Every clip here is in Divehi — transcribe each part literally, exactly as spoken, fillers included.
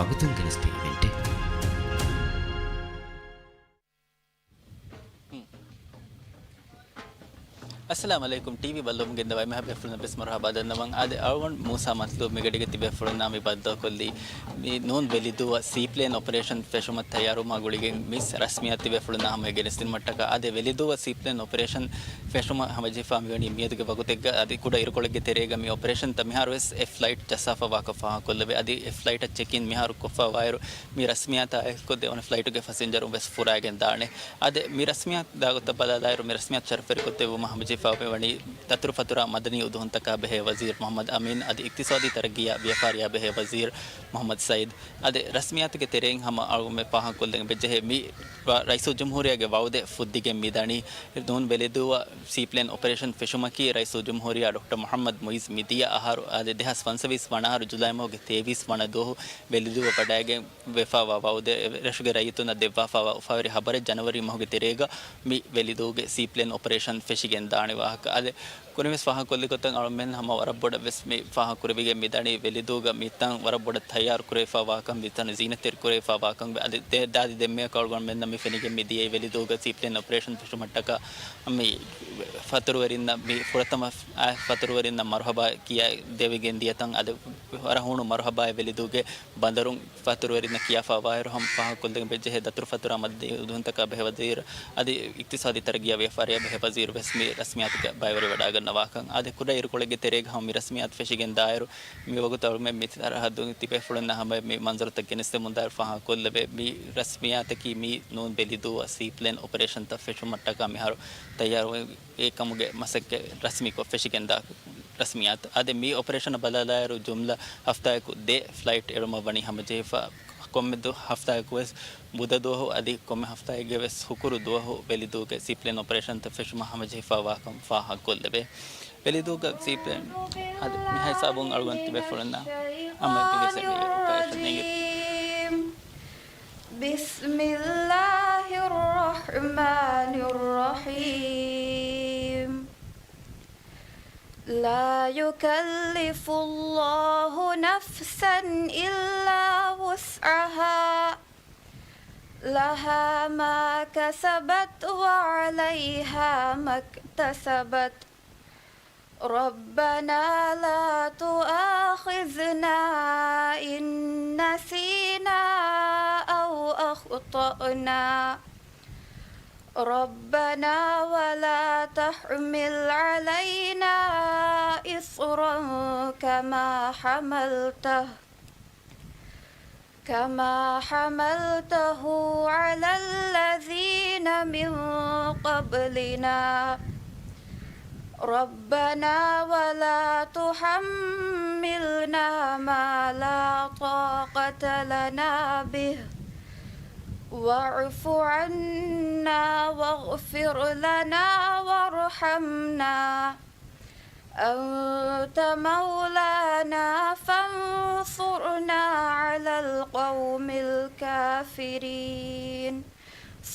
ވަގުތުން ގެނެސްދިޔަ އިވެންޓެއް. އައްސަލާމު ޢަލައިކުމް. ޓީވީ ބައްލަވަމުން ގެންދަވާ އެންމެހާ ބޭފުޅުންނަށް ވެސް މަރުޙަބާ ދަންނަވަން. އާދެ، އަޅުގަނޑު މޫސާ މަތްލޫބް މިގަޑީގަ ތިބޭފުޅުންނާ މި ބައްދަލުކޮށްލީ މި ނޫން ވެލިދޫއަށް ސީޕްލޭން އޮޕަރޭޝަން ފެށުމަށް ތައްޔާރުވުމާ ގުޅިގެން މި ރަސްމިއްޔާތު ތިބޭފުޅުންނާ ހަމަޔަށް ގެނެސްދިނުމަށްޓަކާ. އާދެ، ވެލިދޫއަށް ސީޕްލޭން އޮޕަރޭޝަން ފެށުމަށް ހަމަޖެހިފާ މިވަނީ މިއަދުގެ ވަގުތެއްގަ. އަދި ކުޑަ އިރުކޮޅެއްގެ ތެރޭގަ މި އޮޕަރޭޝަންތައް މިހާރު ވެސް އެއް ފްލައިޓް ޖައްސާފަ ވާކަން ފާހަގަކޮށްލެވޭ. އަދި އެއް ފްލައިޓަށް ޗެކް އިން މިހާރު ކޮށްފަ ވާއިރު، މި ރަސްމިއްޔާތާ އެކު ދެވަނަ ފްލައިޓުގެ ފަސެންޖަރުން ވެސް ފުރާގެން ދާނެ. އާދެ، މި ރަސްމިއްޔާތު ދާގޮތަށް ބަލާލާއިރު، މި ރަސްމިއްޔާތު ޝަރަފުވެރިކޮށްދެއްވުމަށް ހަމަޖެހިފާ ވަނީ ދަތުރުފަތުރާ މަދަނީ އުދުހުންތަކާ ބެހޭ ވަޒީރު މުޙައްމަދު އަމީން އަދި އިޤްތިޞާދީ ތަރައްގީއާ ވިޔަފާރިއާ ބެހޭ ވަޒީރު މުޙައްމަދު ސައީދު. އަދި ރަސްމިއްޔާތުގެ ތެރެއިން ހަމަ އަޅުގަނޑުމެން ފާހަގަކޮށްލަން ބެއްޖެހޭ މި ރަ-، ރައީސުލްޖުމްހޫރިއްޔާގެ ވަޢުދެއް ފުއްދިގެން މިދަނީ. ނޫން ވެލިދޫއަށް ސީޕްލޭން އޮޕަރޭޝަން ފެށުމަކީ ރައީސުލްޖުމްހޫރިއްޔާ ޑޮކްޓަރ މުޙައްމަދު މުޢިއްޒު މިދިޔަ އަހަރު، އާދެ، ދެހާސް ފަންސަވީސް ވަނަ އަހަރު ޖުލައި މަހުގެ ތޭވީސް ވަނަ ދުވަހު ވެލިދޫއަށް ވަޑައިގެން ވެފައިވާ ވަޢުދެއް ރަށުގެ ރައްޔިތުންނަށް ދެއްވާފައިވާ އުފާވެރި ހަބަރެއް ޖަނަވަރީ މަހުގެ ތެރޭގަ މި ވެލިދޫގެ ސީޕްލޭން އޮޕަރޭޝަން ފެށިގެން ދާނެ ވާހަކަ. އާދެ، ކުރިންވެސް ފާހަގަކޮށްލި ގޮތަށް އަޅުމެން ހަމަ ވަރަށް ބޮޑަށް ވެސް މި ފާހަގަކުރެވިގެން މިދަނީ ވެލިދޫގަ މިތަން ވަރަށް ބޮޑަށް ތައްޔާރު ކުރެވިފައިވާކަން، މިތަން ޒީނަތްތެރި ކުރެވިފައިވާކަން. އަދި ދެ-، ދާދި ދެންމެއަކަށް އަޅުގަނޑުމެންނަށް މި ފެނިގެން މިދިޔައީ ވެލިދޫގަ ސީޕްލޭން އޮޕަރޭޝަން ފެށުމަށްޓަކާ މި ފަތުރުވެރިންނަށް މި ފުރަތަމަ އާ ފަތުރުވެރިންނަށް މަރުޙަބާ ކިޔާ ދެވިގެން ދިޔަތަން. އަދި ވަރަށް ހޫނު މަރުޙަބާއެއް ވެލިދޫގެ ބަނދަރުން ފަތުރުވެރިންނަށް ކިޔާފައިވާއިރު ހަމަ ފާހަގަކޮށްލަން ބެއްޖެހޭ ދަތުރުފަތުރާ މަދަނީ އުދުހުންތަކާ ބެހޭ ވަޒީރު އަދި އިޤްތިޞާދީ ތަރައްގީއާ ވިޔަފާރިއާ ބެހޭ ވަޒީރު ވެސް މި ރަސްމިއްޔާތުގަ ބައިވެރިވެވަޑައިގަންނަވާކަން. އާދެ، ކުޑަ އިރުކޮޅެއްގެ ތެރޭގަ ހަމަ މި ރަސްމިއްޔާތު ފެށިގެން ދާއިރު، މި ވަގުތު އަޅުމެން މި ސަރަހައްދުން ތިބޭފުޅުންނާ ހަމަޔަށް މި މަންޒަރުތައް ގެނެސްދެމުންދާއިރު ފާހަގަކޮށްލެވޭ. މި ރަސްމިއްޔާތަކީ މި ނޫން ވެލިދޫއަށް ސީޕްލޭން އޮޕަރޭޝަންތައް ފެށުމަށްޓަކާ މިހާރު ތައްޔާރުވެ އެކަމުގެ މަސައްކަތް ރަސްމީކޮށް ފެށިގެންދާ ރަސްމިއްޔާތު. އާދެ، މި އޮޕަރޭޝަނަށް ބަލާލާއިރު ޖުމްލަ ހަފްތާއަކު ދެ ފްލައިޓް އެޅުމަށް ވަނީ ހަމަޖެހިފަ. ކޮންމެ ދު-، ހަފްތާއަކު ވެސް ބުދަ ދުވަހު އަދި ކޮންމެ ހަފްތާއެއްގެ ވެސް ހުކުރު ދުވަހު ވެލިދޫގެ ސީޕްލޭން އޮޕަރޭޝަންތައް ފެށުމަށް ހަމަޖެހިފައިވާކަން ފާހަގަކޮށްލެވޭ. ވެލިދޫގަ ސީޕްލޭން އަދި މިހާ ހިސާބުން އަޅުގަނޑު ތިބޭފުޅުންނަށް އަމަ ދިވެސް އޮޕަރޭޝަން ނެގެ. بسم الله الرحمن الرحيم. لا يكلف الله نفسا إلا وسعها، لها ما كسبت وعليها ما اكتسبت. ربنا لا تؤاخذنا إن نسينا أو أخطأنا. ربنا ولا تحمل علينا إصرا كما حملته، كما حملته على الذين من قبلنا. ربنا ولا تحملنا ما لا طاقة لنا به، واعف عنا واغفر لنا وارحمنا، أنت مولانا فانصرنا على القوم الكافرين.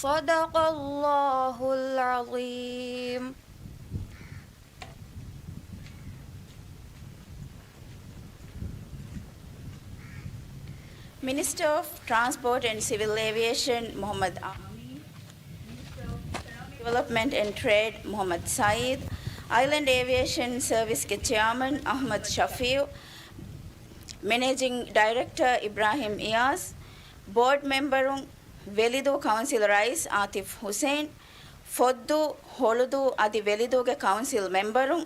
صدق الله العظيم. Minister of Transport and Civil Aviation, Muhammad Amin. Minister of Economic Development and Trade, Muhammad Saeed. Island Aviation Service ގެ ޗެއާމަން އަޙްމަދު ޝަފީޢު. މެނޭޖިންގ ޑައިރެކްޓަރ އިބްރާހިމް އިޔާޒް. ބޯޑް މެމްބަރުން، ވެލިދޫ ކައުންސިލް ރައީސް އާތިފް ހުސެއިން، ފޮއްދޫ، ހޮޅުދޫ އަދި ވެލިދޫގެ ކައުންސިލް މެމްބަރުން،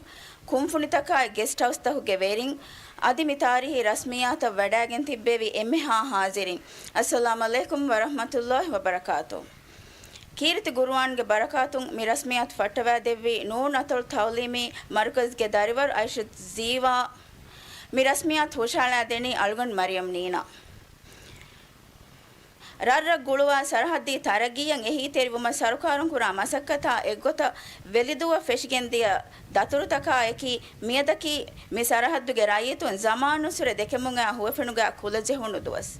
ކުންފުނިތަކާއި ގެސްޓް ހައުސްތަކުގެ ވެރިން އަދި މި ތާރީހީ ރަސްމިއްޔާތަށް ވަޑައިގެން ތިއްބެވި އެންމެހާ ހާޒިރިން، އައްސަލާމް ޢަލައިކުމް ވަރަޙްމަތުﷲ ވަބަރަކާތު. ކީރިތި ޤުރުއާންގެ ބަރަކާތުން މި ރަސްމިއްޔާތު ފައްޓަވައިދެއްވި ނޫން އަތޮޅު ތަޢުލީމީ މަރުކަޒްގެ ދަރިވަރު އައިޝަތު ޒީވާ، މި ރަސްމިއްޔާތު ހުށަހަޅައިދެނީ އަޅުގަނޑު މަރިޔަމް ނީނާ. ރަށްރަށް ގުޅުވާ ސަރަހައްދީ ތަރައްގީއަށް އެހީތެރިވުމަށް ސަރުކާރުން ކުރާ މަސައްކަތާ އެއްގޮތަށް ވެލިދޫއަށް ފެށިގެންދިޔަ ދަތުރުތަކާއެކީ، މިއަދަކީ މި ސަރަހައްދުގެ ރައްޔިތުން ޒަމާނުއްސުރެ ދެކެމުންގައި ހުވަފެނުގައި ކުލަޖެހުނު ދުވަސް.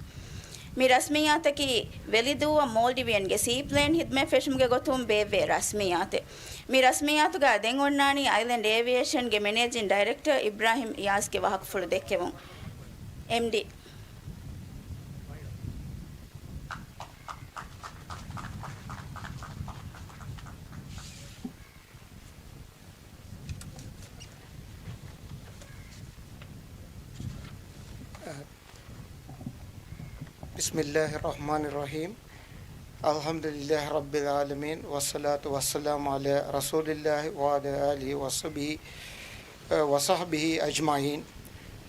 މި ރަސްމިއްޔާތަކީ ވެލިދޫއަށް މޯލްޑިވިއަންގެ ސީޕްލޭން ހިދްމަތް ފެށުމުގެ ގޮތުން ބޭއްވޭ ރަސްމިއްޔާތެއް. މި ރަސްމިއްޔާތުގައި ދެން އޮންނާނީ އައިލެންޑް އޭވިއޭޝަންގެ މެނޭޖިން ޑައިރެކްޓަރ އިބްރާހިމް އިޔާޒްގެ ވާހަކަފުޅު ދެއްކެވުން. އެމްޑީ. بسم الله الرحمن الرحيم. الحمد لله رب العالمين، والصلاة والسلام على رسول الله وعلى آله وصحبه، وصحبه أجمعين.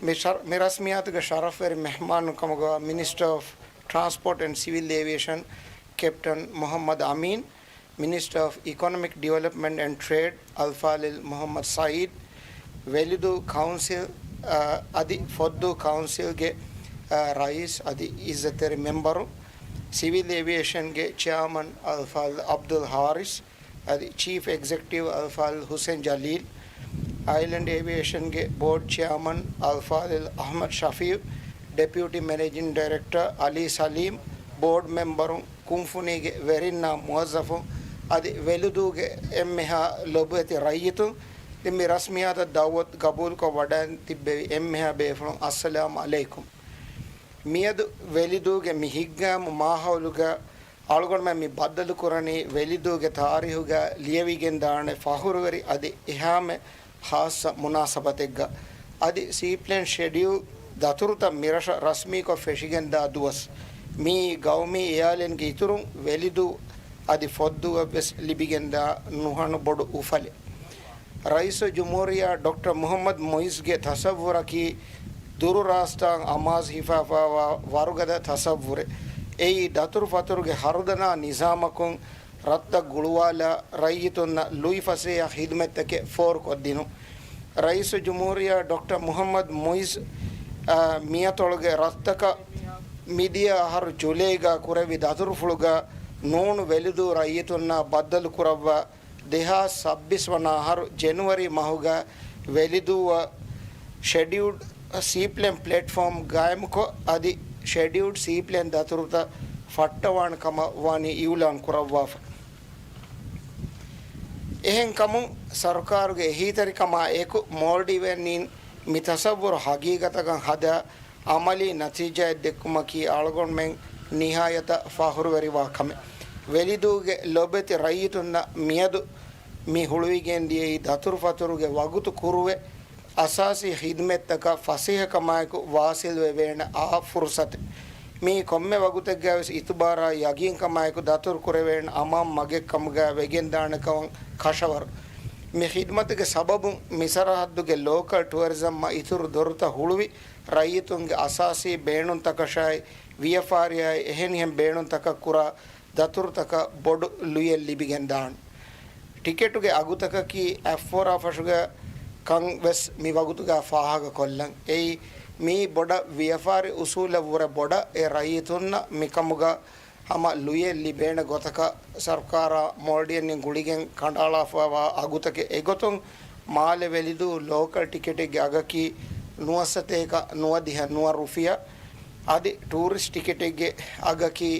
މި ޝަރ-، މި ރަސްމިއްޔާތުގެ ޝަރަފްވެރި މެހްމާނުން ކަމުގަ މިނިސްޓަރ އޮފް ޓްރާންސްޕޯޓް އެންޑް ސިވިލް އޭވިއޭޝަން ކެޕްޓަން މުޙައްމަދު އަމީން، މިނިސްޓަރ އޮފް އިކޮނޮމިކް ޑިވެލޮޕްމަންޓް އެންޑް ޓްރޭޑް އަލްފާޟިލް މުޙައްމަދު ސައީދު، ވެލިދޫ ކައުންސިލް، އަ، އަދި ފޮއްދޫ ކައުންސިލްގެ، އަ، ރައީސް އަދި އިއްޒަތްތެރި މެމްބަރު، ސިވިލް އޭވިއޭޝަންގެ ޗެއާމަން އަލްފާޟިލް އަބްދުލް ޙާރިސް، އަދި ޗީފް އެގްޒެކެޓިވް އަލްފާޟިލް ޙުސެން ޖަލީލް، އައިލެންޑް އޭވިއޭޝަންގެ ބޯޑް ޗެއާމަން އަލްފާޟިލް އަޙްމަދު ޝަފީޢު، ޑެޕިއުޓީ މެނޭޖިން ޑައިރެކްޓަރ އަލީ ސަލީމް، ބޯޑް މެމްބަރުން، ކުންފުނީގެ ވެރިންނާ މުވައްޒަފުން އަދި ވެލިދޫގެ އެންމެހާ ލޮބުވެތި ރައްޔިތުން، މި ރަސްމިއްޔާތަށް ދަޢުވަތު ގަބޫލުކޮށް ވަޑައިން ތިއްބެވި އެންމެހާ ބޭފުޅުން، އައްސަލާމު ޢަލައިކުމް. މިއަދު ވެލިދޫގެ މި ހިތްގައިމު މާހައުލުގަ އަޅުގަނޑުމެން މި ބައްދަލުކުރަނީ ވެލިދޫގެ ތާރީހުގަ ލިޔެވިގެންދާނެ ފަޚުރުވެރި އަދި އެހާމެ ޚާއްޞަ މުނާސަބަތެއްގަ. އަދި ސީޕްލޭން ޝެޑިއުލް ދަތުރުތައް މިރަށަށް ރަސްމީކޮށް ފެށިގެންދާ ދުވަސް. މިއީ ގައުމީ އެއާލެންގެ އިތުރުން ވެލިދޫ އަދި ފޮއްދޫއަށްވެސް ލިބިގެންދާ ނުހަނު ބޮޑު އުފަލެއް. ރައީސުލްޖުމްހޫރިއްޔާ ޑޮކްޓަރ މުޙައްމަދު މުޢިއްޒުގެ ތަޞައްވުރަކީ ދުރު ރާސްތާއިން އަމާޒު ހިފާފައިވާ ވަރުގަދަ ތަޞައްވުރެއް. އެއީ ދަތުރުފަތުރުގެ ހަރުދަނާ ނިޒާމަކުން ރަށްތައް ގުޅުވާލާ، ރައްޔިތުންނަށް ލުއިފަސޭހަ ޚިދުމަތްތަކެއް ފޯރުކޮށްދިނުން. ރައީސުލްޖުމްހޫރިއްޔާ ޑޮކްޓަރ މުޙައްމަދު މުޢިއްޒު، އާ، މިއަތޮޅުގެ ރަށްތަކަށް މިދިޔަ އަހަރު ޖުލައިގަ ކުރެއްވި ދަތުރުފުޅުގަ ނޫނު ވެލިދޫ ރައްޔިތުންނާ ބައްދަލުކުރައްވާ، ދެހާސް ސައްބީސް ވަނަ އަހަރު ޖެނުއަރީ މަހުގަ ވެލިދޫއަށް ޝެޑިއުލްޑް ސީޕްލޭން ޕްލެޓްފޯމް ގާއިމުކޮށް، އަދި ޝެޑިއުލްޑް ސީޕްލޭން ދަތުރުތައް ފައްޓަވާނެ ކަމަށް ވަނީ އިއުލާން ކުރައްވާފަ. އެހެންކަމުން، ސަރުކާރުގެ އެހީތެރިކަމާ އެކު މޯލްޑިވްއިން މި ތަޞައްވުރު ހަގީގަތަކަށް ހަދާ، ޢަމަލީ ނަތީޖާއެއް ދެއްކުމަކީ އަޅުގަނޑުމެން ނިހާޔަތަށް ފަޚުރުވެރިވާ ކަމެއް. ވެލިދޫގެ ލޮބެތި ރައްޔިތުންނަށް މިއަދު މި ހުޅުވިގެން ދިޔައީ ދަތުރުފަތުރުގެ ވަގުތު ކުރުވެ، އަސާސީ ޚިދުމަތްތަކަށް ފަސޭހަކަމާއެކު ވާސިލްވެވޭނެ އާ ފުރުޞަތެއް. މީ ކޮންމެ ވަގުތެއްގައިވެސް އިތުބާރާ ޔަގީންކަމާއެކު ދަތުރު ކުރެވޭނެ އަމާން މަގެއް ކަމުގައި ވެގެންދާނެ ކަމަށް ކަށަވަރު. މި ޚިދުމަތުގެ ސަބަބުން މި ސަރަޙައްދުގެ ލޯކަލް ޓުއަރިޒަމްއަށް އިތުރު ދޮރުތައް ހުޅުވި، ރައްޔިތުންގެ އަސާސީ ބޭނުންތަކަށާއި، ވިޔަފާރިއާއި އެހެނިހެން ބޭނުންތަކަށް ކުރާ ދަތުރުތަކަށް ބޮޑު ލުޔެއް ލިބިގެންދާނެ. ޓިކެޓުގެ އަގުތަކަކީ އަތްފޯރާ ފަށުގަ ކަން ވެސް މި ވަގުތުގަ ފާހަގަކޮށްލަން. އެއީ، މީ ބޮޑަށް ވިޔަފާރި އުސޫލަށްވުރެ ބޮޑަށް އެ ރައްޔިތުންނަށް މިކަމުގަ ހަމަ ލުޔެއް ލިބޭނެ ގޮތަކަށް ސަރުކާރާ މޯލްޑިވްއިން ގުޅިގެން ކަނޑައަޅާފައިވާ އަގުތަކެއް. އެގޮތުން މާލެ ވެލިދޫ ލޯކަލް ޓިކެޓެއްގެ އަގަކީ ނުވަސަތޭކަ ނުވަދިހަ ނުވަ ރުފިޔާ. އަދި ޓޫރިސްޓް ޓިކެޓެއްގެ އަގަކީ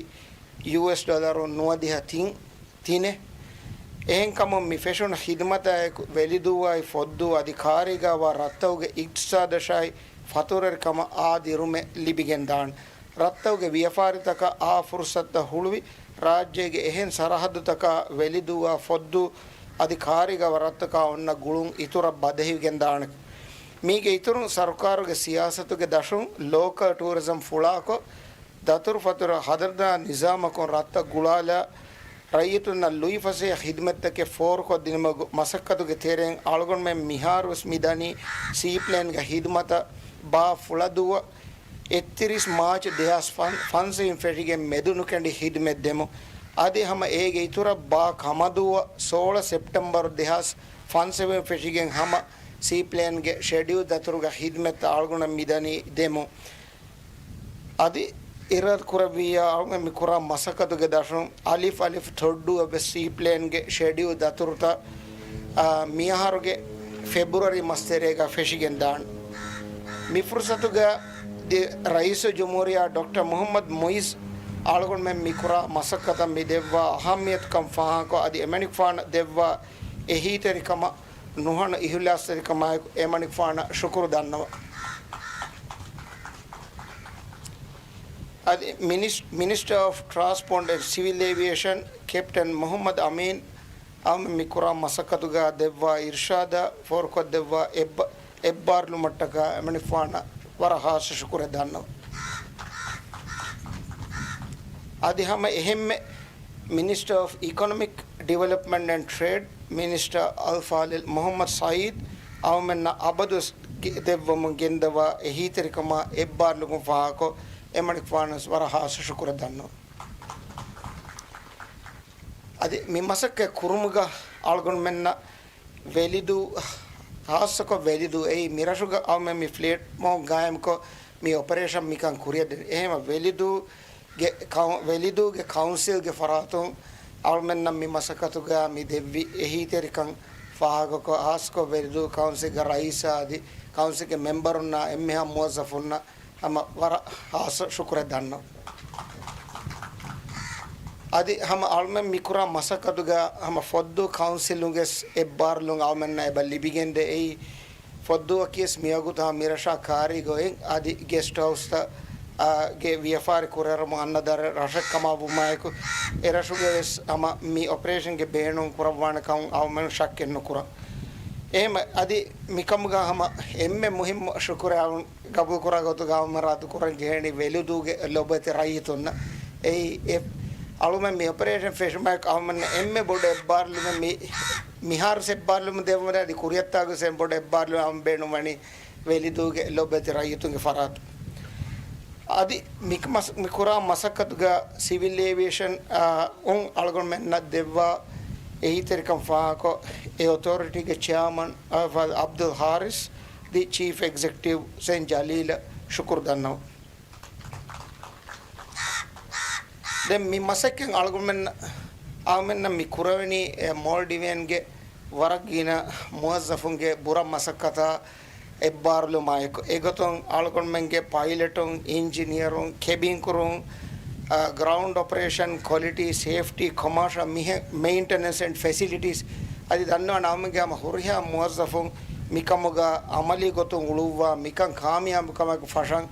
ޔޫއެސް ޑޮލަރު ނުވަދިހަ ތިން، ތިނެއް. އެހެންކަމުން މި ފެށުނު ޚިދުމަތާއެކު ވެލިދޫއާއި ފޮއްދޫ އަދި ކާރީގާވާ ރަށްތަކުގެ އިޤްތިޞާދަށާއި ފަތުރުވެރިކަމަށް އާ ދިރުމެއް ލިބިގެންދާނެ. ރަށްތަކުގެ ވިޔަފާރިތަކަށް އާ ފުރުޞަތުތައް ހުޅުވި، ރާއްޖޭގެ އެހެން ސަރަޙައްދުތަކާ ވެލިދޫއާ ފޮއްދޫ އަދި ކާރީގާވާ ރަށްތަކާ އޮންނަ ގުޅުން އިތުރަށް ބަދެހިގެންދާނެ. މީގެ އިތުރުން ސަރުކާރުގެ ސިޔާސަތުގެ ދަށުން ލޯކަލް ޓޫރިޒަމް ފުޅާކޮށް، ދަތުރުފަތުރަށް ހަރުދަނާ ނިޒާމަކުން ރަށްތައް ގުޅާލާ، ރައްޔިތުންނަށް ލުއިފަސޭހަ ޚިދުމަތްތަކެއް ފޯރުކޮށްދިނުމުގެ މަސައްކަތުގެ ތެރެއިން އަޅުގަނޑުމެން މިހާރުވެސް މިދަނީ ސީޕްލޭންގެ ޚިދުމަތަށް ބާ ފުޅަދުއަށް އެއްތިރީސް މާޗް ދެހާސް ފަންސަވީސް ފެށިގެން މެދުނުކެނޑި ޚިދުމަތް ދެމުން. އަދި ހަމަ އޭގެ އިތުރަށް ބާ ކަމަދުއަށް ސޯޅަ ސެޕްޓެމްބަރު ދެހާސް ފަންސަވީސް ފެށިގެން ހަމަ ސީޕްލޭންގެ ޝެޑިއުލް ދަތުރުގެ ޚިދުމަތްތައް އަޅުގަނޑަށް މިދަނީ ދެމުން. އަދި އިރާދަކުރެއްވިއްޔާ އަޅުގަނޑު މި ކުރާ މަސައްކަތުގެ ދަށުން އަލިފް އަލިފް ތޮއްޑޫއަށް ވެސް ސީޕްލޭންގެ ޝެޑިއުލް ދަތުރުތައް، އާ، މިއަހަރުގެ ފެބްރުއަރީ މަސް ތެރޭގަ ފެށިގެންދާނެ. މި ފުރުޞަތުގަ ދި-، ރައީސުލްޖުމްހޫރިއްޔާ ޑޮކްޓަރ މުޙައްމަދު މުޢިއްޒު އަޅުގަނޑުމެން މި ކުރާ މަސައްކަތަށް މި ދެއްވާ އަހައްމިޔަތުކަން ފާހަގަކޮށް، އަދި އެމަނިކުފާނަށް ދެއްވާ އެހީތެރިކަމަށް ނުހަނު އިހުލާސްތެރިކަމާއެކު އެމަނިކުފާނަށް ޝުކުރު ދަންނަވަން. އަދި މިނިސް-، މިނިސްޓަރ އޮފް ޓްރާންސްޕޯޓް އެންޑް ސިވިލް އޭވިއޭޝަން ކެޕްޓަން މުޙައްމަދު އަމީން އަހަރުމެން މި ކުރާ މަސައްކަތުގަ ދެއްވާ އިރުޝާދާ ފޯރުކޮށްދެއްވާ އެއްބަ-، އެއްބާރުލުމަށްޓަކާ އެމަނިކުފާނަށް ވަރަށް ޚާއްޞަ ޝުކުރެއް ދަންނަވަން. އަދި ހަމަ އެހެންމެ މިނިސްޓަރ އޮފް އިކޮނޮމިކް ޑިވެލޮޕްމަންޓް އެންޑް ޓްރޭޑް މިނިސްޓަރ އަލްފާޟިލް މުޙައްމަދު ސަޢީދު އަޅުމެންނަށް އަބަދުވެސް ގެ-، ދެއްވަމުން ގެންދަވާ އެހީތެރިކަމާ އެއްބާރުލުމުން ފާހަގަކޮށް، އެމަނިކުފާނަށް ވަރަށް ހާއްސަ ޝުކުރެއް ދަންނަވަން. އަދި މި މަސައްކަތް ކުރުމުގަ އަޅުގަނޑުމެންނަށް ވެލިދޫ، ހާއްސަކޮށް ވެލިދޫ އެއީ މިރަށުގަ އަޅުމެން މި ފްލެޓް މޯޑް ގާއިމްކޮށް މި އޮޕަރޭޝަން މިކަން ކުރިއަށް ދެނީ. އެހެންވެ ވެލިދޫގެ ކައު-، ވެލިދޫގެ ކައުންސިލްގެ ފަރާތުން އަޅުމެންނަށް މި މަސައްކަތުގަ މި ދެއްވި އެހީތެރިކަން ފާހަގަކޮށް، ހާއްސަކޮށް ވެލިދޫ ކައުންސިލްގެ ރައީސާ އަދި ކައުންސިލްގެ މެމްބަރުންނާ އެންމެހާ މުވައްޒަފުންނަށް ހަމަ ވަރަށް ހާއްސަ ޝުކުރެއް ދަންނަވަން. އަދި ހަމަ އަޅުމެން މިކުރާ މަސައްކަތުގަ ހަމަ ފޮއްދޫ ކައުންސިލުގެ އެއްބާރުލުން އަޅުމެންނަށް އެބަ ލިބިގެންދޭ. އެއީ ފޮއްދޫއަކީވެސް މިވަގުތު ހަމަ މިރަށާ ކާރީގަ އޮތް އަދި ގެސްޓް ހައުސްތައް، އާ، ގެ ވިޔަފާރި ކުރިއަރަމުން އަންނަ ދަރަ ރަށެއް ކަމާ ވުމާއެކު، އެރަށުގަވެސް ހަމަ މި އޮޕަރޭޝަންގެ ބޭނުން ކުރައްވާނެ ކަމަށް އަޅުމެން ޝައްކެއް ނުކުރަން. އެހެން އަދި މިކަމުގަ ހަމަ އެންމެ މުހިއްމު ޝުކުރެއް ގަބޫލުކުރާ ގޮތުގަ އަޅުމެން ރައްދުކުރަން ޖެހޭނީ ވެލިދޫގެ ލޮބުވެތި ރައްޔިތުންނަށް. އެއީ އެ އަޅުމެން މި އޮޕަރޭޝަން ފެށުމާއެކު އަޅުމެންނަށް އެންމެ ބޮޑު އެއްބާރުލުމެއް މި، މިހާރު އެއްބާރުލުމެއް ދެއްވުމަށް އަދި ކުރިއަށްތާގަސް އެންމެ ބޮޑު އެއްބާރުލުމެއް އަޅުމެން ބޭނުންވަނީ ވެލިދޫގެ ލޮބުވެތި ރައްޔިތުންގެ ފަރާތުން. އަދި މި މަސް-، މި ކުރާ މަސައްކަތުގަ ސިވިލް އޭވިއޭޝަން، އާ، އުން އަޅުގަނޑުމެންނަށް ދެއްވާ އެހީތެރިކަން ފާހަގަކޮށް، އެ އޮތޯރިޓީގެ ޗެއާމަން، އާ، އަބްދުލް ހާރިސް އަދި ޗީފް އެގްޒެކެޓިވް ސެން ޖަލީލަށް ޝުކުރު ދަންނަވަން. ދެން މި މަސައްކަތް އަޅުގަނޑުމެން، އަޅުގަނޑުމެންނަށް މި ކުރެވެނީ، އެ، މޯލްޑިވިއަންގެ ވަރަށް ގިނަ މުވައްޒަފުންގެ ބުރަ މަސައްކަތާ އެއްބާރުލުމާއެކު، އެގޮތުން އަޅުގަނޑުމެންގެ ޕައިލެޓުން، އިންޖިނިއަރުން، ކެބިން ކުރުން، އާ، ގްރައުންޑް އޮޕަރޭޝަން، ކޮލިޓީ، ސޭފްޓީ، ކޮމާޝަލް މިހެ-، މެއިންޓެނަންސް އެންޑް ފެސިލިޓީސް އަދި ދަންނަވާނެ އަޅުމެންގެ ހަމަ ހުރިހާ މުވައްޒަފުން މިކަމުގަ އަމަލީ ގޮތުން އުޅުއްވާ މިކަން ކާމިޔާބު ކަމަކު ފަށަން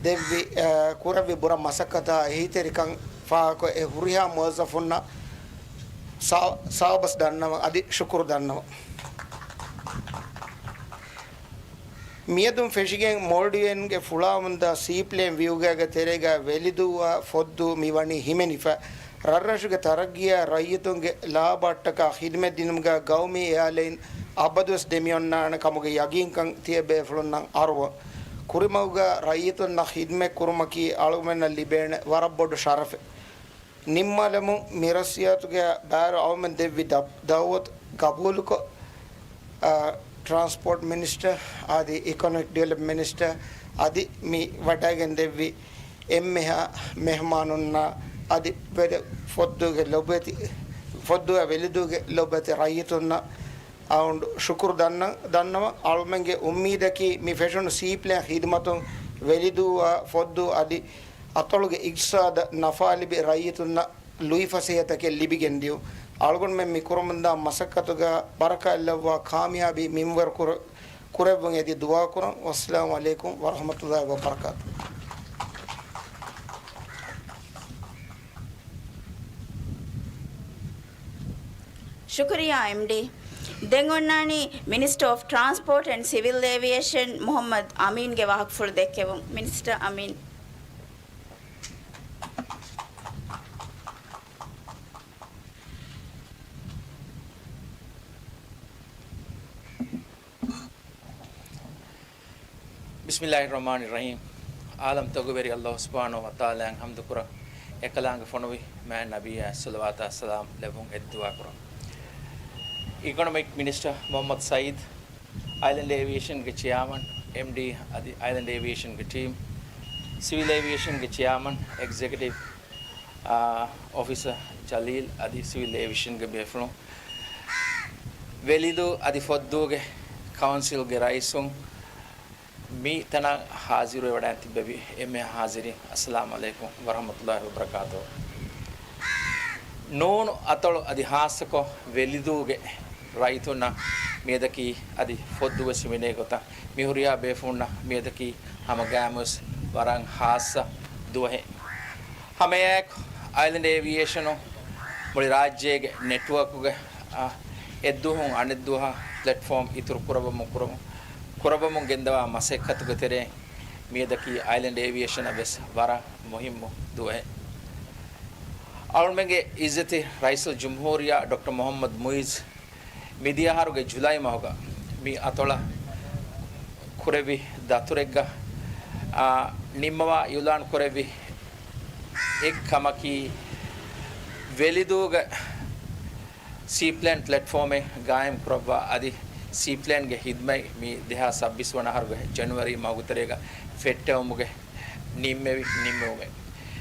ދެއްވި، އަ، ކުރެއްވި ބުރަ މަސައްކަތާ އެހީތެރިކަން ފާހަގަކޮށް އެ ހުރިހާ މުވައްޒަފުންނަށް ސާ-، ސާބަސް ދަންނަވަން އަދި ޝުކުރު ދަންނަވަން. މިއަދުން ފެށިގެން މޯލްޑިވިއަންގެ ފުޅާވަންދާ ސީޕްލޭން ވިއުގައިގެ ތެރޭގަ ވެލިދޫއާ ފޮއްދޫ މިވަނީ ހިމެނިފަ، ރަށްރަށުގެ ތަރައްގީއާ ރައްޔިތުންގެ ލާބައަށްޓަކާ ޚިދުމަތް ދިނުމުގަ ގައުމީ އެއާލައިން އަބަދުވެސް ދެމިއޮންނާނެ ކަމުގެ ޔަގީންކަން ތިޔަބޭފުޅުންނަށް އަރުވަން. ކުރިމަގުގަ ރައްޔިތުންނަށް ޚިދުމަތް ކުރުމަކީ އަޅުގަނޑުމެންނަށް ލިބޭނެ ވަރަށް ބޮޑު ޝަރަފެއް. ނިންމާލަމުން މި ރަސްރިޔާތުގެ ބާރު އަޅުމެން ދެއްވި ދަ-، ދައުވަތު ގަބޫލުކޮށް، އާ، ޓްރާންސްޕޯޓް މިނިސްޓަރ އަދި އިކޮނޮމިކް ޑިވެލޮޕް މިނިސްޓަރ އަދި މި ވަޑައިގެން ދެއްވި އެންމެހާ މެހުމާނުންނާ އަދި ވެލެ-، ފޮއްދޫގެ ލޮބުވެތި، ފޮއްދޫއާ ވެލިދޫގެ ލޮބުވެތި ރައްޔިތުންނަށް އަޅުގަނޑު ޝުކުރު ދަންނަ-، ދަންނަވަން. އަޅުމެންގެ އުއްމީދަކީ މި ފެށުނު ސީޕްލޭން ޚިދުމަތުން ވެލިދޫއާ ފޮއްދޫ އަދި އަތޮޅުގެ އިގްތިސާދަށް ނަފާ ލިބި ރައްޔިތުންނަށް ލުއިފަސޭހަތަކެއް ލިބިގެން ދިޔުން. އަޅުގަނޑުމެން މި ކުރަމުންދާ މަސައްކަތުގަ ބަރަކާތްލައްވާ ކާމިޔާބީ މިންވަރު ކުރ-، ކުރެއްވުން އެދި ދުޢާ ކުރަން. ވައްސަލާމު ޢަލައިކުމް ވަރަޙްމަތުﷲ ވަބަރަކާތު. ޝުކުރިއްޔާ އެމްޑީ. ދެން އޮންނާނީ މިނިސްޓަރ އޮފް ޓްރާންސްޕޯޓް އެންޑް ސިވިލް އޭވިއޭޝަން މުޙައްމަދު އަމީންގެ ވާހަކަފުޅު ދެއްކެވުން. މިނިސްޓަރ އަމީން. ބިސްމިއްލާހިއްރަޙްމާނިއްރަޙީމް. ޢާލަމްތަކުގެ ވެރި ﷲ ސުބްޙާނަހޫ ވަތަޢާލާއަށް ޙަމްދުކުރަން، އެކަލާނގެ ފޮނުވި މާތް ނަބިއްޔާ ޞަލަވާތާ ސަލާމް ލެއްވުން އެދި ދުޢާ ކުރަން. އިކޮނޮމިކް މިނިސްޓަރ މުޙައްމަދު ސަޢީދު، އައިލެންޑް އޭވިއޭޝަންގެ ޗެއާމަން، އެމްޑީ އަދި އައިލެންޑް އޭވިއޭޝަންގެ ޓީމް، ސިވިލް އޭވިއޭޝަންގެ ޗެއާމަން، އެގްޒެކެޓިވް އާ، އޮފިސަރ ޖަލީލް އަދި ސިވިލް އޭވިއޭޝަންގެ ބޭފުޅުން، ވެލިދޫ އަދި ފޮއްދޫގެ ކައުންސިލްގެ ރައީސުން، މި ތަނަށް ޙާޟިރުވެވަޑައި ތިއްބެވި އެންމެހާ ޙާޟިރީން، އައްސަލާމު ޢަލައިކުމް ވަރަޙްމަތުﷲ ވަބަރަކާތުހު. ނޫނު އަތޮޅު އަދި ޚާއްޞަކޮށް ވެލިދޫގެ ރައްޔިތުންނަށް މިއަދަކީ އަދި ފޮއްދޫވެސް ހިމެނޭ ގޮތަށް، މި ހުރިހާ ބޭފުޅުންނަށް މިއަދަކީ ހަމަ ގައިމުވެސް ވަރަށް ޚާއްޞަ ދުވަހެއް. ހަމައެއާއެކު، އައިލެންޑް އޭވިއޭޝަނުން މުޅި ރާއްޖޭގެ ނެޓްވޯކުގެ، އަ، އެއްދުވަހުން އަނެއްދުވަހަށް ޕްލެޓްފޯމް އިތުރު ކުރައްވަމުން، ކުރައްވަ-، ކުރައްވަމުން ގެންދަވާ މަސައްކަތުގެ ތެރެއިން މިއަދަކީ އައިލެންޑް އޭވިއޭޝަނަށް ވެސް ވަރަށް މުހިއްމު ދުވަހެއް. އަޅުމެންގެ އިއްޒަތީ ރައީސުލްޖުމްހޫރިއްޔާ ޑޮކްޓަރ މުޙައްމަދު މުޢިއްޒު މިދިޔަ އަހަރުގެ ޖުލައި މަހުގަ މި އަތޮޅަށް ކުރެއްވި ދަތުރެއްގަ، އާ، ނިންމަވާ އިޢުލާން ކުރެއްވި އެއް ކަމަކީ، ވެލިދޫގެ ސީޕްލޭން ޕްލެޓްފޯމެއް ގާއިމް ކުރައްވާ އަދި ސީޕްލޭންގެ ހިދްމަތް މި ދެހާސް ސައްބީސް ވަނަ އަހަރުގެ ޖެނުއަރީ މަހުގެ ތެރޭގަ ފެއްޓެވުމުގެ ނިންމެވި ނިންމެވުމެއް.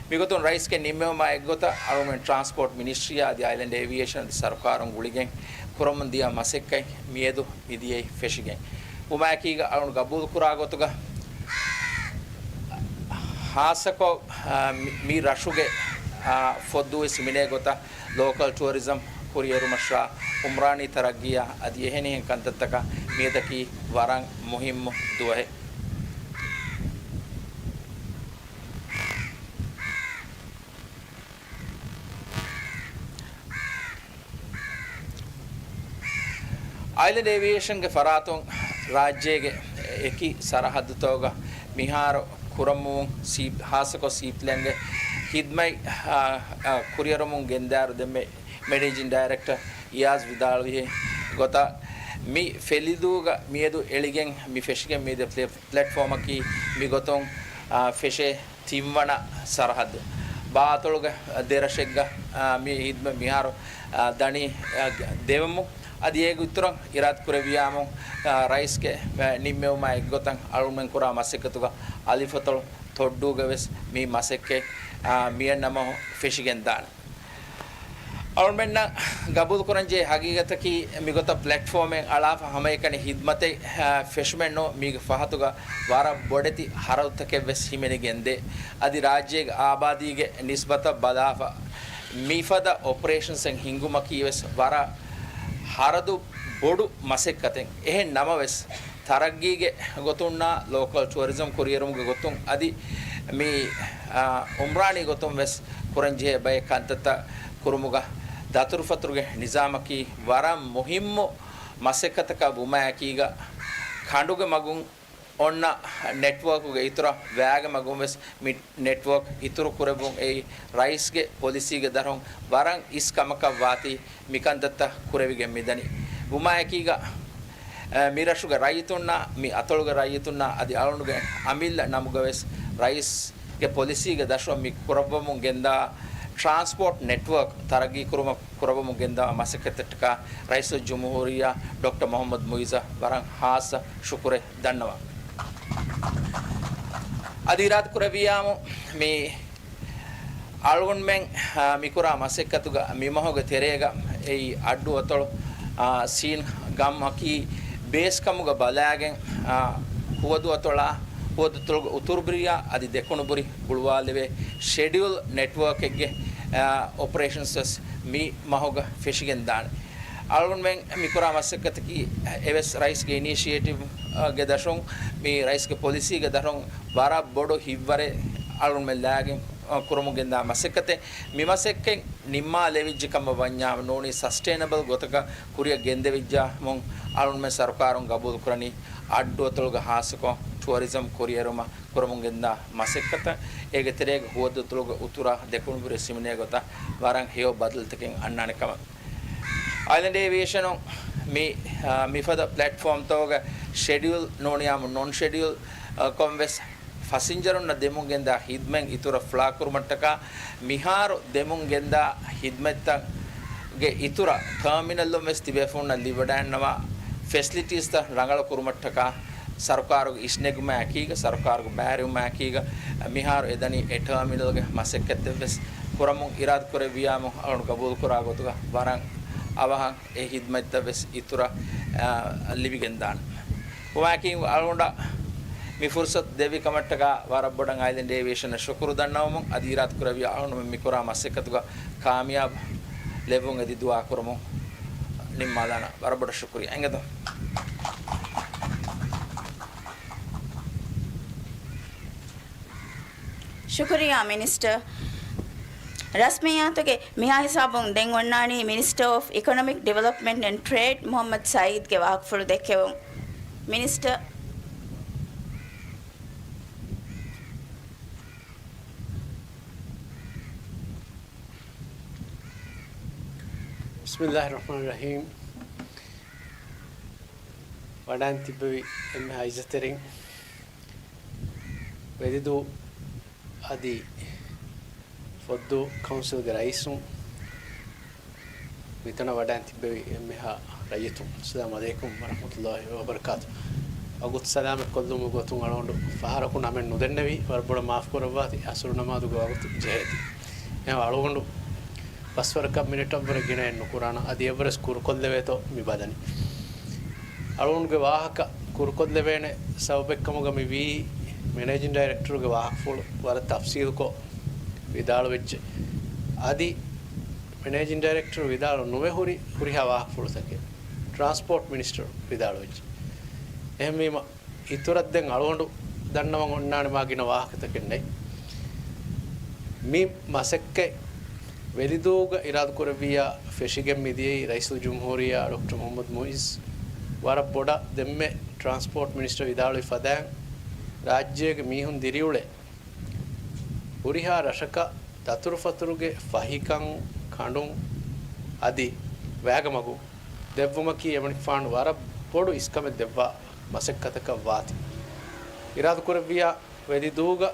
މިގޮތުން ރައީސްގެ ނިންމެވުމާ އެއްގޮތަށް އަޅުގަނޑު ޓްރާންސްޕޯޓް މިނިސްޓްރީއާ އަދި އައިލެންޑް އޭވިއޭޝަން އަދި ސަރުކާރުން ގުޅިގެން ކުރަމުން ދިޔަ މަސައްކަތް މިއަދު މިދިޔައީ ފެށިގެން. ވުމާއެކީގަ އަޅުގަނޑު ގަބޫލުކުރާ ގޮތުގަ ހާއްސަކޮށް، އާ، މި، މި ރަށުގެ، އާ، ފޮއްދޫވެސް ހިމެނޭ ގޮތަށް ލޯކަލް ޓުއަރިޒަމް ކުރިއެރުމަށާ އުމްރާނީ ތަރައްގީއާ އަދި އެހެނިހެން ކަންތައްތަކަށް މިއަދަކީ ވަރަށް މުހިއްމު ދުވަހެއް. އައިލެންޑް އޭވިއޭޝަންގެ ފަރާތުން ރާއްޖޭގެ އެކި ސަރަހައްދުތަކުގަ މިހާރު ކުރަމުން ސީ-، ހާއްސަކޮށް ސީޕްލޭންގެ ހިދްމަތް، އާ، އާ، ކުރިއެރުމުން ގެންދާއިރު ދެންމެ މެނޭޖިން ޑައިރެކްޓަރ އިޔާޒް ވިދާޅުވި ގޮތަށް، މި ފެލިދޫގަ މިއަދު އެޅިގެން މި ފެށިގެން މިދިޔަ ޕްލެ-، ޕްލެޓްފޯމަކީ މިގޮތުން، އާ، ފެށޭ ތިންވަނަ ސަރަހައްދު. ބާއަތޮޅުގެ ދެރަށެއްގަ، އާ، މި ހިދްމަތް މިހާރު، އާ، ދަނީ، އާ، ދެވެމު. އަދި އޭގެ އިތުރަށް އިރާދަ ކުރެއްވިޔާމު، އާ، ރައީސްގެ، އާ، ނިންމެވުމާ އެއްގޮތަށް އަޅުގަނޑުމެން ކުރާ މަސައްކަތުގަ އަލިފަތޮޅު ތޮއްޑޫގަ ވެސް މި މަސައްކަތް، އާ، މިއަންނަމަހު ފެށިގެންދާނެ. އަޅުމެންނަށް ގަބޫލުކުރަންޖެހޭ ހަގީގަތަކީ މިގޮތަށް ޕްލެޓްފޯމެއް އަޅާފަ ހަމައެކަނި ހިދްމަތެއް، އާ، ފެށުމެއްނޫން، މީގެ ފަހަތުގަ ވަރަށް ބޮޑެތި ހަރަދުތަކެއްވެސް ހިމެނިގެންދޭ. އަދި ރާއްޖޭގެ އާބާދީގެ ނިސްބަތަށް ބަލާފަ މިފަދަ އޮޕަރޭޝަންސެއް ހިންގުމަކީވެސް ވަރަށް ހަރަދު ބޮޑު މަސައްކަތެއް. އެހެން ނަމަވެސް، ތަރައްގީގެ ގޮތުންނާ ލޯކަލް ޓުއަރިޒަމް ކުރިއެރުމުގެ ގޮތުން އަދި މި، އާ، އުމްރާނީ ގޮތުން ވެސް ކުރަންޖެހޭ ބައެއް ކަންތައްތައް ކުރުމުގަ ދަތުރުފަތުރުގެ ނިޒާމަކީ ވަރަށް މުހިއްމު މަސައްކަތަކަށް ވުމާއެކީގަ، ކަނޑުގެ މަގުން އޮންނަ ނެޓްވޯކުގެ އިތުރަށް ވައިގެ މަގުން ވެސް މި ނެޓްވޯކް އިތުރު ކުރެއްވުން އެއީ ރައީސްގެ ޕޮލިސީގެ ދަށުން ވަރަށް އިސް ކަމަކަށް ވާތީ މިކަންތައްތައް ކުރެވިގެން މިދަނީ. ވުމާއެކީގަ، އަ، މި ރަށުގެ ރައްޔިތުންނާ، މި އަތޮޅުގެ ރައްޔިތުންނާ އަދި އަޅުގަނޑުގެ އަމިއްލަ ނަމުގަވެސް ރައީސްގެ ޕޮލިސީގެ ދަށުން މި ކުރައްވަމުން ގެންދާ ޓްރާންސްޕޯޓް ނެޓްވޯކް ތަރައްގީ ކުރުމަށް ކުރައްވަމުން ގެންދާ މަސައްކަތަށްޓަކާ ރައީސުލްޖުމްހޫރިއްޔާ ޑޮކްޓަރ މުޙައްމަދު މުޢިއްޒަށް ވަރަށް ހާއްސަ ޝުކުރެއް ދަންނަވަން. އަދި އިރާދަ ކުރެއްވިޔާމު މި އަޅުގަނޑުމެން، އާ، މިކުރާ މަސައްކަތުގަ މިމަހުގެ ތެރޭގަ އެއީ އައްޑު އަތޮޅު، އާ، ސީން ގަމް އަކީ ބޭސްކަމުގަ ބަލާގެން، އާ، ހުވަދު އަތޮޅާ، ހުވަދު އަތޮޅުގެ އުތުރުބުރިއާ އަދި ދެކުނުބުރި ގުޅުވާލެވޭ ޝެޑިއުލް ނެޓްވޯކެއްގެ، އާ، އޮޕަރޭޝަންސް ވެސް މި މަހުގަ ފެށިގެން ދާނެ. އަޅުގަނޑުމެން މިކުރާ މަސައްކަތަކީ އެވެސް ރައީސްގެ އިނީޝިއޭޓިވްގެ ދަށުން، މި ރައީސްގެ ޕޮލިސީގެ ދަށުން ވަރަށް ބޮޑު ހިތްވަރެއް އަޅުގަނޑުމެން ލާގެން، އަ، ކުރަމުން ގެންދާ މަސައްކަތެއް. މި މަސައްކަތް ނިންމާލެވިއްޖެ ކަމަށް ވަންޏާ ނޫނީ ސަސްޓެއިނަބަލް ގޮތަކަށް ކުރިއަށް ގެންދެވިއްޖާމުން އަޅުގަނޑުމެން ސަރުކާރުން ގަބޫލު ކުރަނީ އައްޑު އަތޮޅުގަ ހާއްސަކޮށް ޓުއަރިޒަމް ކުރިއެރުމަށް ކުރަމުން ގެންދާ މަސައްކަތަށް. އޭގެ ތެރޭގަ ހުވަދު އަތޮޅުގެ އުތުރާ ދެކުނުބުރި ހިމެނޭ ގޮތަށް ވަރަށް ހެޔޮ ބަދަލުތަކެއް އަންނާނެ ކަމަށް. އައިލެންޑް އޭވިއޭޝަނުން މި، އާ، މިފަދަ ޕްލެޓްފޯމްތަކުގެ ޝެޑިއުލް ނޫނިއްޔާމު ނޮން ޝެޑިއުލް، އާ، ކޮން ވެސް ފަސިންޖަރުންނަށް ދެމުން ގެންދާ ހިދްމަތް އިތުރަށް ފުޅާކުރުމަށްޓަކާ މިހާރު ދެމުން ގެންދާ ހިދްމަތްތަކުގެ އިތުރަށް ޓާމިނަލުން ވެސް ތިބޭފުޅުންނަށް ލިބިވަޑައިގަންނަވާ ފެސިލިޓީސްތައް ރަނގަޅު ކުރުމަށްޓަކާ ސަރުކާރުގެ އިސްނެގުމާ އެކީގަ، ސަރުކާރުގެ ބައިވެރިވުމާ އެކީގަ، މިހާރު އެދަނީ އެ ޓާމިނަލްގެ މަސައްކަތެއްވެސް ކުރަމުން އިރާދަ ކުރެއްވިޔާމު އަޅުގަނޑު ގަބޫލުކުރާ ގޮތުގަ ވަރަށް އަވަހަށް އެ ހިދްމަތްތައްވެސް އިތުރަށް، އާ، ލިބިގެންދާނެ. ކުމާއެކީ އަޅުގަނޑަށް މި ފުރުސަތު ދެއްވި ކަމަށްޓަކާ ވަރަށް ބޮޑަށް އައިލެންޑް އޭވިއޭޝަނަށް ޝުކުރު ދަންނަވަމުން އަދި އިރާދަ ކުރެއްވި އަޅުގަނޑު މި ކުރާ މަސައްކަތުގަ ކާމިޔާބު ލެއްވުން އެދި ދުޢާ ކުރަމުން ނިންމާލާނަން. ވަރަށް ބޮޑަށް ޝުކުރިއްޔާ. އެނގޭތޯ؟ ޝުކުރިއްޔާ މިނިސްޓަރ. ރަސްމިއްޔާތުގެ މިހާ ހިސާބުން ދެން އޮންނާނީ މިނިސްޓަރ އޮފް އިކޮނޮމިކް ޑިވެލޮޕްމަންޓް އެންޑް ޓްރޭޑް މުޙައްމަދު ސަޢީދްގެ ވާހަކަފުޅު ދެއްކެވުން. މިނިސްޓަރ. ބިސްމިއްލާހި ރަޙްމާނި ރަޙީމް. ވަޑައިން ތިއްބެވި އެންމެހާ އިއްޒަތްތެރިން، ވެލިދޫ އަދި ފޮއްދޫ ކައުންސިލްގެ ރައީސުން، މިތަނަށް ވަޑައިން ތިއްބެވި އެންމެހާ ރައްޔިތުން، އައްސަލާމު ޢަލައިކުމް ވަރަޙްމަތުﷲި ވަބަރަކާތު. ވަގުތު ސަލާމަތް ކޮށްލުމުގެ ގޮތުން އަޅުގަނޑު ފަހަރަކު ނަމެއް ނުދެންނެވި، ވަރަށް ބޮޑަށް މާފު ކުރައްވާތި. އަސުރު ނަމާދުގެ ވަގުތު ޖެހޭތި. އެހެން އަޅުގަނޑު ފަސްވަރަކަށް މިނެޓަށްވުރެ ގިނައެއް ނުކުރާނަން، އަދި އެއްވަރަސް ކުރުކޮށްލެވޭތޯ މި ބަލަނީ. އަޅުގަނޑުގެ ވާހަކަ ކުރުކޮށްލެވޭނެ ސަބަބެއްކަމުގަ މި ވީ، މެނޭޖިން ޑައިރެކްޓަރުގެ ވާހަކަފުޅު ވަރަށް ތަފްސީލުކޮށް ވިދާޅުވެއްޖެ. އަދި މެނޭޖިން ޑައިރެކްޓަރު ވިދާޅު ނުވެ ހުރި ހުރިހާ ވާހަކަފުޅުތަކެއް ޓްރާންސްޕޯޓް މިނިސްޓަރު ވިދާޅުވެއްޖެ. އެހެންވީމަ، އިތުރަށް ދެން އަޅުގަނޑު ދަންނަވަން އޮންނާނެ މާ ގިނަ ވާހަކަތަކެއް ނެތް. މި މަސައްކަތް ވެލިދޫގަ އިރާދަކުރެއްވިއްޔާ ފެށިގެން މިދިޔައީ ރައީސުލްޖުމްހޫރިއްޔާ ޑޮކްޓަރ މުޙައްމަދު މުޢިއްޒު ވަރަށް ބޮޑަށް ދެންމެ ޓްރާންސްޕޯޓް މިނިސްޓަރ ވިދާޅުވި ފަދައިން، ރާއްޖޭގެ މީހުން ދިރިއުޅޭ ހުރިހާ ރަށަކަށް ދަތުރުފަތުރުގެ ފަހިކަން، ކަނޑުން އަދި ވައިގަ މަގު ދެއްވުމަކީ އެމަނިކުފާނު ވަރަށް ބޮޑު އިސްކަމެއް ދެއްވާ މަސައްކަތަކަށް ވާތީ. އިރާދަކުރެއްވިއްޔާ ވެލިދޫގަ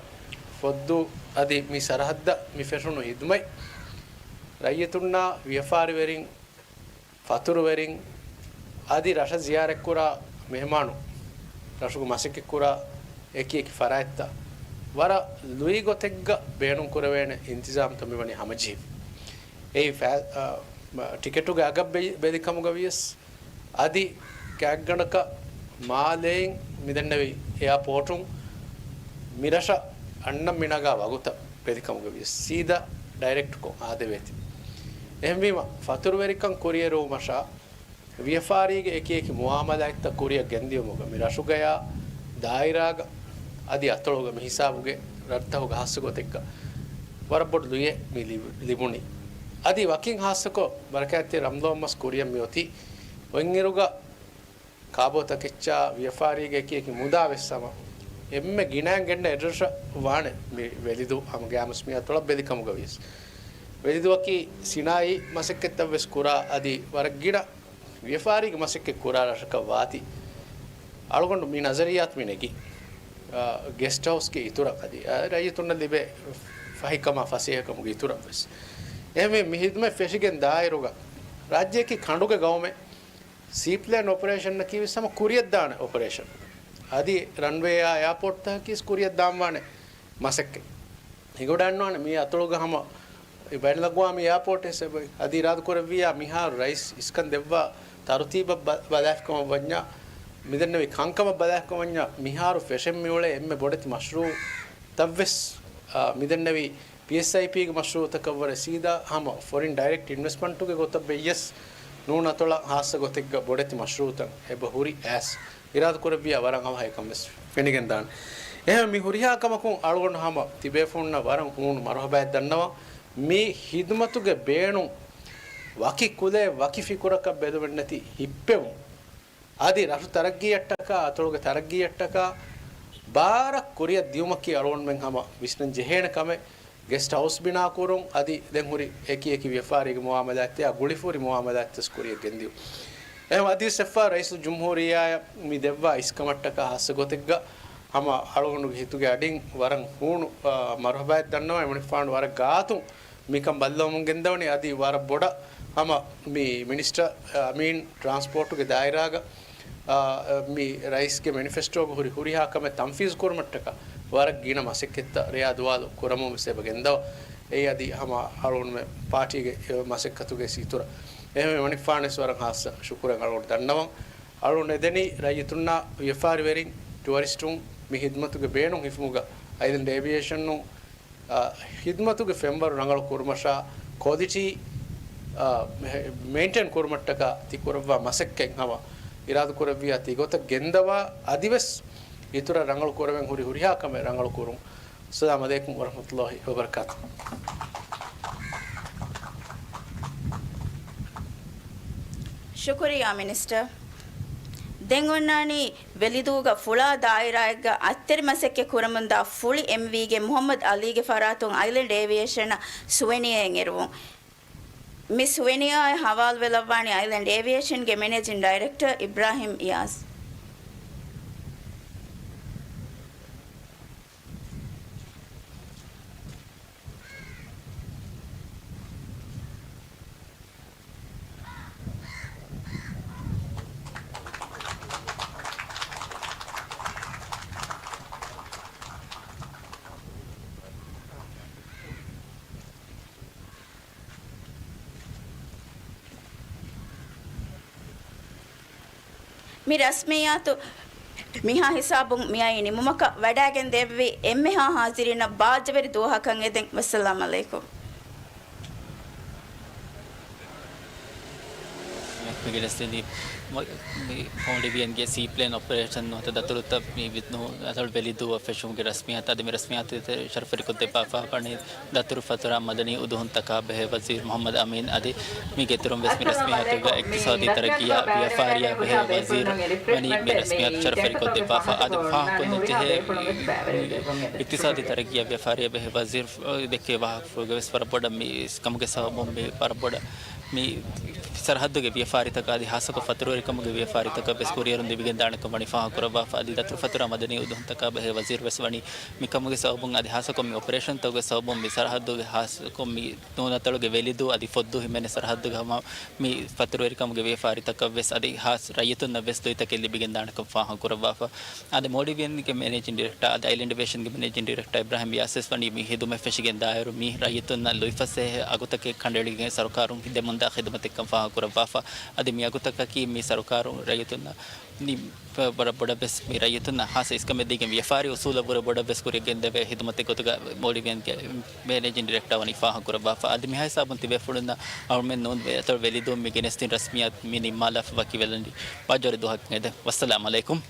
ފޮއްދޫ އަދި މި ސަރަހައްދަށް މި ފެށުނު ހިދުމަތް ރައްޔިތުންނާ ވިޔަފާރިވެރިން، ފަތުރުވެރިން އަދި ރަށަށް ޒިޔާރަތްކުރާ މެހެމާނުން، ރަށުގެ މަސައްކަތްކުރާ އެކި އެކި ފަރާތްތައް ވަރަށް ލުއި ގޮތެއްގަ ބޭނުންކުރެވޭނެ އިންތިޒާމްތައް މިވަނީ ހަމަޖެހިފަ. އެއީ ފައި-، އަ، މަ-، ޓިކެޓުގެ އަގަށް ބެ-، ބެލިކަމުގަ ވިޔަސް، އަދި ކާގްގަނޑަކަށް މާލެއިން މިދެންނެވި އެއާޕޯޓުން މިރަށަށް އަންނަން މިނަގާ ވަގުތަށް ބެލިކަމުގަ ވިޔަސް، ސީދާ ޑައިރެކްޓްކޮށް އާދެވޭތި. އެހެންވީމަ، ފަތުރުވެރިކަން ކުރިއެރުވުމަށާ، ވިޔަފާރީގެ އެކި އެކި މުއާމަލާތްތައް ކުރިއަށް ގެންދިޔުމުގަ މި ރަށުގަޔާ ދާއިރާގަ އަދި އަތޮޅުގަ މި ހިސާބުގެ ރަށްތަކުގަ ހާއްސަ ގޮތެއްގަ ވަރަށް ބޮޑު ލުޔެއް މި ލިބު-، ލިބުނީ. އަދި ވަކިން ހާއްސަކޮށް ބަރަކާތްތެރި ރަމަޟާން މަސް ކުރިއަށް މި އޮތީ. އޮތްއިރުގަ ކާބޯތަކެއްޗާ ވިޔަފާރީގެ އެކި އެކި މުދާ ވެސް ހަމަ އެންމެ ގިނައިން ގެންނަ އެއްރަށަށް ވާނެ މި ވެލިދޫ ހަމަ ގައިމުވެސް މި އަތޮޅަށް ބެލިކަމުގަ ވިޔަސް. ވެލިދުއަކީ ސިނާއީ މަސައްކަތްތައް ވެސް ކުރާ އަދި ވަރަށް ގިނަ ވިޔަފާރީގެ މަސައްކަތް ކުރާ ރަށަކަށް ވާތީ. އަޅުގަނޑު މި ނަޒަރިއްޔާތު މި ނެގީ، އާ، ގެސްޓް ހައުސްގެ އިތުރަށް އަދި، އާ، ރައްޔިތުންނަށް ލިބޭ ފަހިކަމާ ފަސޭހަކަމުގެ އިތުރަށް ވެސް. އެހެންވެ މި ހިދުމަތް ފެށިގެން ދާއިރުގަ ރާއްޖެއަކީ ކަނޑުގެ ގައުމެއް. ސީޕްލޭން އޮޕަރޭޝަންއަކީ ވެސް ހަމަ ކުރިއަށްދާނެ އޮޕަރޭޝަން. އަދި ރަންވޭއާ އެއާޕޯޓްތަކަކީ ވެސް ކުރިއަށް ދާންވާނެ މަސައްކަތް. ހިނގަވަޑައިގަންނަވާނެ މީ އަތޮޅުގަ ހަމަ އެ ބައިނަލްއަގްވާމީ އެއާޕޯޓް ހިސާބަށް. އަދި އިރާދަކުރެއްވިއްޔާ މިހާރު ރައީސް އިސްކަން ދެއްވާ ތަރުތީބަށް ބަ-، ބަލާފިކަމަށް ވަންޏާ، މިދެންނެވި ކަންކަމަށް ބަލާފިކަމަށް ވަންޏާ، މިހާރު ފެށެން މިއުޅޭ އެންމެ ބޮޑެތި މަޝްރޫއުތައް ވެސް، އާ، މިދެންނެވި ޕީއެސްއައިޕީގެ މަޝްރޫއުތަކަށްވުރެ ސީދާ ހަމަ ފޮރިން ޑައިރެކްޓް އިންވެސްޓްމަންޓުގެ ގޮތަށް ވެއްޔަސް ނޫން އަތޮޅަށް ހާއްސަ ގޮތެއްގަ ބޮޑެތި މަޝްރޫއުތައް އެބަ ހުރި އައިސް. އިރާދަކުރެއްވިއްޔާ ވަރަށް އަވަހަށް އެކަން ވެސް ފެނިގެންދާނެ. އެހެން މި ހުރިހާ ކަމަކުން އަޅުގަނޑު ހަމަ ތިބޭފުޅުންނަށް ވަރަށް ހޫނު މަރުހަބާއެއް ދަންނަވަން. މި ހިދުމަތުގެ ބޭނުން ވަކި ކުލައެއް ވަކި ފިކުރަކަށް ބެލުމެއްނެތި ހިއްޕެވުން. އަދި ރަށު ތަރައްގީއަށްޓަކާ، އަތޮޅުގެ ތަރައްގީއަށްޓަކާ ބާރަށް ކުރިއަށް ދިޔުމަކީ އަޅުގަނޑުމެން ހަމަ ވިސްނަން ޖެހޭނެ ކަމެއް. ގެސްޓް ހައުސް ބިނާކުރުން، އަދި ދެން ހުރި އެކި އެކި ވިޔަފާރީގެ މުއާމަލާތްތައް، ގުޅިފުރި މުއާމަލާތްތައް ކުރިއަށް ގެންދިޔުން. އެހެން އަދިވެސް އެއްފަހަރު ރައީސުލްޖުމްހޫރިއްޔާއަށް މި ދެއްވާ އިސްކަމަށްޓަކާ ހާއްސަ ގޮތެއްގަ ހަމަ އަޅުގަނޑުގެ ހިތުގެ އަޑިން ވަރަށް ހޫނު، އާ، މަރުހަބާއެއް ދަންނަވަން. އެމަނިކުފާނު ވަރަށް ގާތުން މިކަން ބައްލަވަމުން ގެންދަވަނީ. އަދި ވަރަށް ބޮޑަށް ހަމަ މި މިނިސްޓަރ އަމީން ޓްރާންސްޕޯޓުގެ ދާއިރާގަ، އާ، މި ރައީސްގެ މެނިފެސްޓޯގަ ހުރި ހުރިހާ ކަމެއް ތަންފީޒު ކުރުމަށްޓަކާ ވަރަށް ގިނަ މަސައްކަތްތައް ރެޔާ ދުވާލު ކުރަމުން ވެސް އެބަ ގެންދަވާ. އެއީ އަދި ހަމަ އަޅުގަނޑުމެ ޕާޓީގެ މަސައްކަތުގެ އިތުރަށް. އެހެންވެ މަނިކުފާނަށް ވެސް ވަރަށް ހާއްސަ ޝުކުރެއް އަޅުގަނޑު ދަންނަވަން. އަޅުގަނޑު އެދެނީ ރައްޔިތުންނާ ވިޔަފާރިވެރިން، ޓުއަރިސްޓުން މި ހިދުމަތުގެ ބޭނުން ހިފުމުގަ އައިލެންޑް އޭވިއޭޝަނުން އާ، ހިދުމަތުގެ ފެންވަރު ރަނގަޅު ކުރުމަށާ، ކޮލިޓީ، އާ، މެ-، މެއިންޓެއިން ކުރުމަށްޓަކާ ތި ކުރައްވާ މަސައްކަތް ހަމަ އިރާދަކުރެއްވިއްޔާ ތިގޮތަށް ގެންދަވާ، އަދިވެސް އިތުރަށް ރަނގަޅު ކުރެވެން ހުރި ހުރިހާ ކަމެއް ރަނގަޅު ކުރުން. އައްސަލާމު ޢަލައިކުމް ވަރަޙްމަތުﷲި ވަބަރަކާތުހު. ޝުކުރިއްޔާ މިނިސްޓަރ. ދެން އޮންނާނީ ވެލިދޫގަ ފުޅާ ދާއިރާއެއްގަ އަތްތެރި މަސައްކަތް ކުރަމުންދާ ފުޅި އެމްވީގެ މުޙައްމަދު އަލީގެ ފަރާތުން އައިލެންޑް އޭވިއޭޝަނަށް ސުވެނިއަރއެއް އެރުވުން. މި ސުވެނިއާއާ ހަވާލުވެލައްވާނީ އައިލެންޑް އޭވިއޭޝަންގެ މެނޭޖިން ޑައިރެކްޓަރ އިބްރާހިމް އިޔާޒް. މި ރަސްމިއްޔާތު މިހާ ހިސާބުން މިއައީ ނިމުމަކަށް، ވަޑައިގެން ދެއްވި އެންމެހާ ހާޒިރީންނަށް ބާއްޖަވެރި ދުވަހަކަށް އެދެން. ވައްސަލާމް އަލައިކުމް. މި ގެނެސްދިނީ މޮ-، މި މޯލްޑިވިއަންގެ ސީޕްލޭން އޮޕަރޭޝަން ނުވަތަ ދަތުރުތައް މި ވި-، ނު-، އަތޮޅު ވެލިދޫއަށް ފެށުމުގެ ރަސްމިއްޔާތު. އަދި މި ރަސްމިއްޔާތު ޝަރަފުވެރިކޮށްދެއްވާފަ ވަނީ ދަތުރު ފަތުރާ މަދަނީ އުދުހުންތަކާ ބެހޭ ވަޒީރު މުޙައްމަދު އަމީން. އަދި މީގެ އިތުރުން ވެސް މި ރަސްމިއްޔާތުގަ އިޤްތިޞާދީ ތަރައްގީއާ ވިޔަފާރިއާ ބެހޭ ވަޒީރު ވަނީ މި ރަސްމިއްޔާތު ޝަރަފުވެރިކޮށްދެއްވާފަ. އަދި ފާހަގަކޮށްލަންޖެހޭ އިޤްތިޞާދީ ތަރައްގީއާ ވިޔަފާރިއާ ބެހޭ ވަޒީރު ދެއްކޭ ވާހަކަފުޅުގަ ވެސް ވަރަށް ބޮޑަށް މި ކަމުގެ ސަބަބުން މި ވަރަށް ބޮޑަށް މި ސަރަހައްދުގެ ވިޔަފާރިތަކާ އަދި ހާއްސަކޮށް ފަތުރުވެރިކަމުގެ ވިޔަފާރިތަކަށް ވެސް ކުރިއެރުން ލިބިގެންދާނެކަން ވަނީ ފާހަގަކުރައްވާފަ. އަދި ދަތުރުފަތުރާ މަދަނީ އުދުހުންތަކާ ބެހޭ ވަޒީރު ވެސް ވަނީ މިކަމުގެ ސަބަބުން އަދި ހާއްސަކޮށް މި އޮޕަރޭޝަންތަކުގެ ސަބަބުން މި ސަރަހައްދުގެ ހާއްސަކޮށް މި ނޫނަތޮޅުގެ ވެލިދޫ އަދި ފޮއްދޫ ހިމެނޭ ސަރަހައްދުގެ ހަމަ މި ފަތުރުވެރިކަމުގެ ވިޔަފާރިތަކަށް ވެސް އަދި ހާސް ރައްޔިތުންނަށް ވެސް ދުއިތަކެއް ލިބިގެންދާނެކަން ފާހަގަކުރައްވާފަ. އަދި މޯލްޑިވިއަންގެ މެނޭޖިން ޑިރެކްޓާ އަދި އައިލެންޑް އޭވިއޭޝަންގެ މެނޭޖިން ޑިރެކްޓާ އިބްރާހިމް ޔާސިސް ވަނީ މި ހިދުމަތް ފެށިގެން ދާއިރު މި ރައްޔިތުންނަށް ލުއިފަސޭހަ އަގުތަކެއް ކަނޑައެޅިގެން ސަރުކާރުން ދެމުންދާ ޚިދުމަތެއްކަން ފާހަގަކުރައްވާފަ. އަދި މި އަގުތަކަކީ މި ސަރުކާރުން ރައްޔިތުންނަށް މި ވަރަށް ބޮޑަށް ވެސް މި ރައްޔިތުންނަށް ހާއްސަ އިސްކަމެއް ދީގެން ވިޔަފާރި އުސޫލަށް ވުރެ ބޮޑަށް ވެސް ކުރިއަށް ގެންދެވޭ ޚިދުމަތެއް ގޮތުގަ މޯލްޑިވިއަންގެ މެނޭޖިން ޑިރެކްޓާ ވަނީ ފާހަގަކުރައްވާފަ. އަދި މިހާ ހިސާބުން ތިބޭފުޅުންނަށް އަޅުމެން ނޫން އަތޮޅު ވެލިދޫ މި ގެނެސްދިން ރަސްމިއްޔާތު މި ނިންމާލާފަ ވަކިވެލަން ބާއްޖަވެރި ދުވަހަކަށް އެދެން. ވައްސަލާމް އަލައިކުމް.